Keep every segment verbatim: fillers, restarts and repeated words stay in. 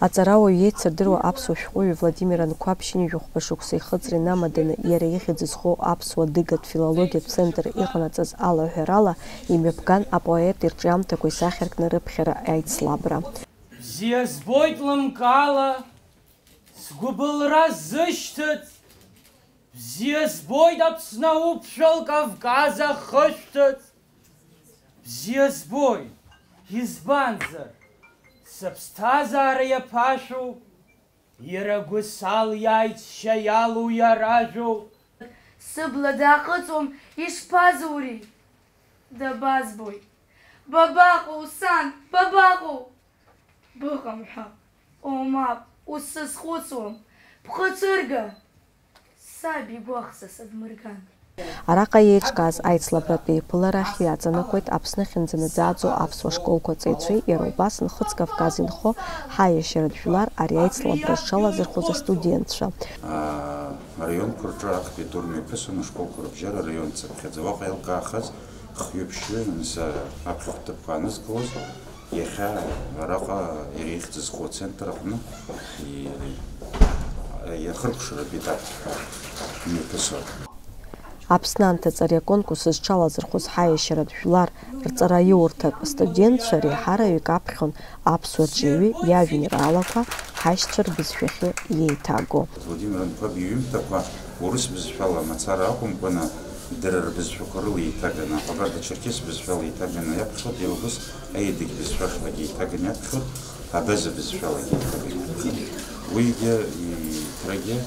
Аҵарауаҩ иеицырдыруа аԥсуа шәҟәыҩҩы Владимир Анқәаб шьынҩажәи хәба шықәса ихыҵра инамаданы иара ихьӡ зхоу аԥсуа-адыгатә филологиатә центр иҟанаҵаз алаҳәарала имҩаԥган апоет ирҿиамҭақәа исахьаркны рыԥхьара аицлабра. Бзиа збоит лымкаала сгәыбылра зышьҭыҵ, бзиа збоит Аԥсны ауԥшәыл Кавказ ахышәҭыҵ. Бзиа збоит, избанзар, сыԥсҭазаара иаԥашәоуп, иара гәысал иаицшьа иалоу иаражәоуп. Сыбла даахыҵуам, ишԥазури? Дабазбои? Бабаҟоу, сан, бабаҟоу? Быҟам ҳәа. О, мап, усзызхәыцуам. Бхы цәырга! Саб игәахәса садмырган. Араҟа еиҿкааз аицлабратә еиԥыларахь иаҵанакуеит Аԥсны ахьынӡанаӡааӡо аԥсуа школқәа аҵаҩцәеи иара убас Нхыҵ Кавказ инхо ҳаиашьаратә жәлар ари аицлабра зҽалазырхәыз астудентцәа. Араионқәа рҿы актәи атур мҩаԥысуан ашколқәа рыбжьара араион цыԥхьаӡа. Уаҟа иалкаахаз хҩы-ԥшьҩы, нас аԥхьахә ҭыԥқәа аанызкылоз, иахьа араҟа иара ихьӡ зху ацентр аҟны и-, иахыркәшаратә етап ҳәа мҩаԥысуан. Аԥсны анҭыҵ ари аконкурс зҽалазырхәыз ҳаиашьаратә жәлар рҵараиурҭатә студентцәа реиҳараҩык аԥхьон аԥсуа рҿиаҩы иажәеинраалақәа ҳашьцәа рбызшәахьы иеиҭаго. Владимир Анқәаб иҩымҭақәа урыс бызшәала мацара акәымкәаны, дара рбызшәақәа рыла еиҭаганы, аҟабарда-черқьес бызшәала еиҭаганы иаԥхьоит, иара убас аедыгь бызшәалагьы еиҭаганы иаԥхьоит, абаза бызшәалагьы еиҭаганы иаԥхьоит. Уигьы иҭрагьы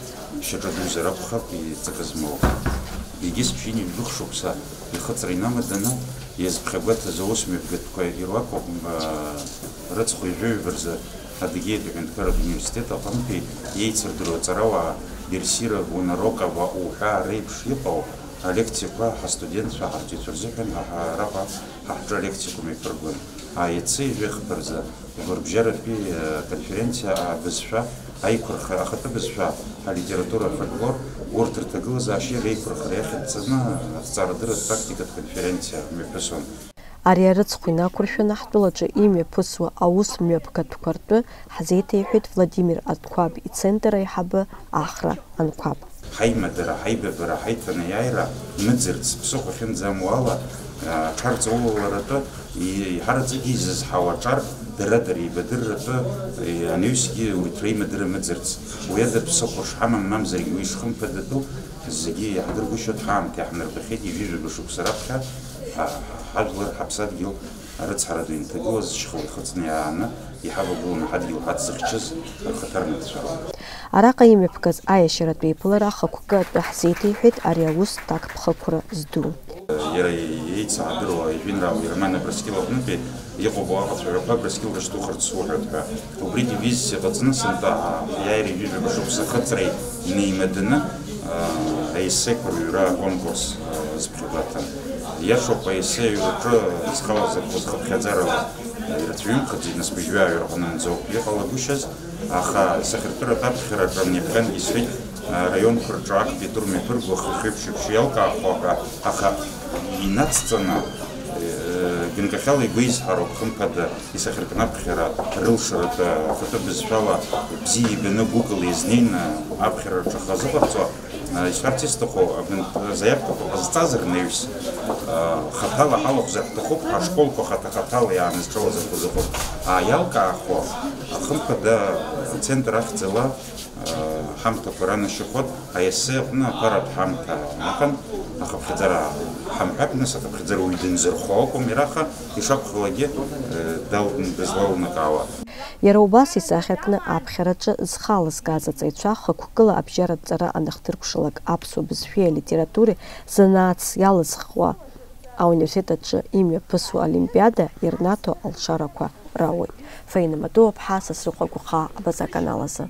шьаҿа дузар акәхап, иҵакы змоу. Егьыс ԥшьынҩажәи жәохә шықәса ихыҵра инамаданы иазԥхьагәаҭаз аус мҩаԥгатәқәа ируакуп, м, рыцхә ҩажәаҩба рзы Адыгеитә аҳәынҭқарратә университет аҟынтәи иеицырдыруа аҵарауаа Берсиров, Унарокова уҳәа реиԥш иҟоу алекциақәа ҳастудентцәа, ҳарҵаҩцәа рзыҳәан ҳа, ҳа, араҟа ҳа ҳҿы алекциақәа мҩаԥыргон. А, иацы ҩажәи хԥа рзы Гәырбжьаратәи, э, конференциа, а, бызшәа аиқәырха, ахатәы бызшәа, алитература, афольклор, урҭ рҭагылазаашьа реиқәырхара иахьынҵаны, азҵаарадырратә практикатә конференциа мҩаԥысуан. Ари арыцхә инақәыршәаны ҳтәылаҿы имҩаԥысуа аус мҩаԥгатәқәа ртәы ҳзеиҭеиҳәеит Владимир Анқәаб ицентр аиҳабы Ахра Анқәаб. Ҳаимадара, ҳаибабара, ҳаиҭанеиааира мыӡырц, ԥсыхәа ахьынӡамоу ала, аҽарҵаулаларатәы, и-, иҳараӡакгьы изызҳауа аҿар дара-дара еибадырратәы, и-, анаҩсгьы урҭ реимадара мыӡырц. Уи ада ԥсыхәа шҳамам, мамзаргьы уи шхымԥадатәу зегьы иаҳдыргәышьоит, ҳаамҭа иаҳнарбахьеит, ҩажәижәаба шықәса раԥхьа ҳа-, ҳажәлар ҳаԥсадгьыл арыцҳара ду инҭагылаз, шьхыла ихыҵны иааны иҳавагыланы ҳадгьыл ҳацзыхьчаз рхаҭарнакцәа. Араҟа имҩаԥгаз аиашьаратә еиԥылара ахықәкы атәы ҳзеиҭеиҳәеит ари аус ҭакԥхықәра зду. Иара еицаҳдыруа ижәеинраала Роман Абрыскьыл аҟнытәи иҟоуп уаҟа цәаҳәақәак Абрыскьыл дышьҭухырц суҳәоит ҳәа. Убригьы бизс иҟаҵаны сынтәа аиааира ҩажәижәаба шықәса ахыҵра инеимаданы, аесеқәа рыҩра аконкурс азԥхьагәаҭан. Иашоуп, аессе аҩраҿы зхалаз ахәы зхыԥхьаӡарала ирацәаҩымхаӡеит, нас быжьҩы ааҩра ҟанамӡоуп. Иҟалагәышьаз, аха исахьаркыратә аԥхьараҿы ани аԥхьангьы исҳәеит, араионқәа рҿы актәи атур мҩаԥырго хыхьеиԥш еиԥш иалкаахо ҳәа, аха инацҵаны, э, ганкахьала игәеизҳароуп, хымԥада, исахьаркны аԥхьара рылшаратәы ахатәы бызшәала бзиа ибаны гәыкала иазнеины аԥхьара рҿы хазыҟарҵо, исҳәарц исҭаху, абанҭ заявкақәа ҟазҵаз рнаҩс, хаҭала ҳалахәзар ҳҭахуп, ҳашколқәа хаҭа-хаҭала иаанызҿалазархәыз ыҟоуп. Иалкаахо, хымԥада, ацентр ахьӡала ҳамҭақәа ранашьахәы аессе аҟны аԥаратә ҳамҭа аҟан ахыԥхьаӡара ҳамҳәап, нас ахыԥхьаӡара уаҩ дынзырхо акәым, иара аха ишакәхалакгьы, далган дызлалнакаауа. Иара убас исахьаркны аԥхьараҿы зхы алызгаз аҵаҩцәа хықәкыла абжьаратә ҵара аныхдыркәшалак аԥсуа бызшәеи алитературеи занааҭс иалызхуа ауниверситет аҿы имҩаԥысуа олимпиада ирнаҭо алшарақәа рауеит. Фаина Матуаԥҳа, Сасрыҟәа Гәхаа, Абаза аканал азы.